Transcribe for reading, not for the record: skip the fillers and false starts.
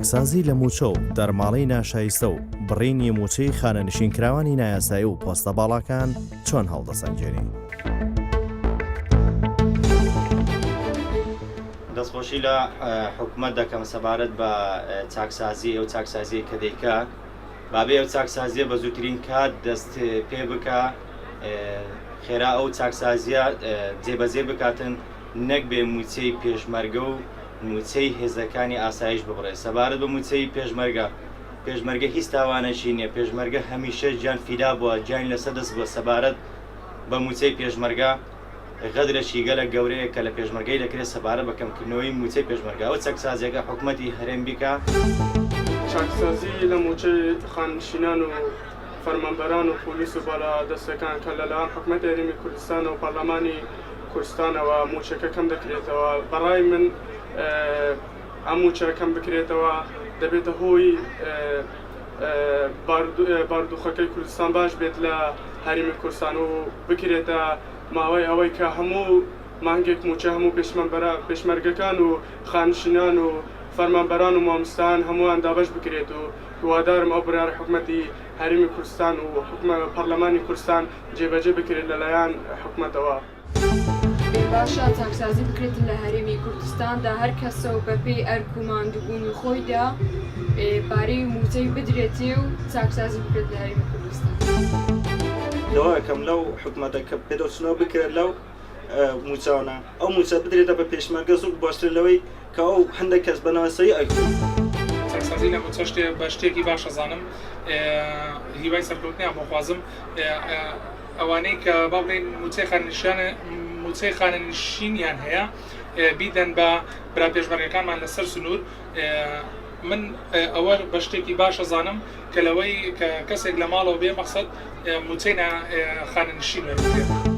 چاکسازی لە مووچە و دەرماڵەی ناشایستە و بڕینی مووچەی خانەنشینکراوانی نایاسایی و پۆستە باڵاکان چۆن هەڵدەسەنگێنی؟ دەستخۆشی لە حکومەت دەکەم سەبارەت بە چاکسازی ئەو چاکسازیەی کە دەیکا بابێ ئەو چاکسازیە بە زووترین کات دەست پێ بکا خێرا ئەو چاکسازیە جێبەجێ بکاتن نەک بێ مووچەی پێشمەرگە و مووچەی هێزەکانی ئاسایش ببڕێ سەبارەت بە مووچەی پێشمەرگە پێشمەرگە هیچ تاوانێکی نییە پێشمەرگە هەمیشە گیان فیدا بووە گیانی لەسەر دەست بووە سەبارەت بە مووچەی پێشمەرگە غەدرەکی گەلەک گەورەیە کە لە پێشمەرگەی دەکرێت سەبارەت بە کەمکردنەوەی مووچەی پێشمەرگە ئەو چەکسازیەکە حکومەتی هەرێم بیکا. چاکسازی لە مووچەی خانەنشینان و فەرمانبەران و پۆلیس و باڵادەستەکان کە لەلایەن حکومەتی هەرێمی کوردستان و پەرلەمانی کوردستانەوە مووچەکە کەم دەکرێتەوە بەڕای من ئەم مووچە کەم بکرێتەوە دەبێتە هۆی بارودۆخەکەی کوردستان باش بێت لە هەرێمی کوردستان و بکرێتە ماوەی ئەوەی کە هەموو مانگێک مووچە هەموو پێشمەرگەکان و خانشینان و فەرمانبەران و مامۆستایان هەمووان دابەش بکرێت و هیوادارم ئەو بڕیارە حکومەتی هەرێمی کوردستان و پەرلەمانی کوردستان جێبەجێ بکرێت لەلایەن حکومەتەوە. باشە چاکسازی بکرێت لە هەرێمی کوردستاندا هەر کەسە و بەپێی ئەرک و ماندووبوونی خۆیدا پارەی و مووچەی بدرێتێ و چاکسازی بکرێت لە هەرێمی کوردستان. داوا ئەکەم لەو حکومەتە کە پێداچونەوە بکرێت لەو موچانە ئەو موچە بدرێتە بە پێشمەرگە زۆر باشترە لەوەی کە ئەو هەندێک کەس بە ناسایی ئەیخۆن. چاکسازی لە موچە شتێ بە شتێکی باش ئەزانم هیوای سەرکەوتنیان بۆ خوازم ئەوانەی کە با بڵێین موچەی خانەنشیان موچەی خانەنشینیان هەیە بیدەن بە برا پێشمەرگەکانمان لەسەر سنوور من ئەوە بە شتێکی باش ئەزانم کە لەوەی کە کەسێک لە ماڵەوە بێ مەقسەد موچەی نا خانەنشین وەربگرێت.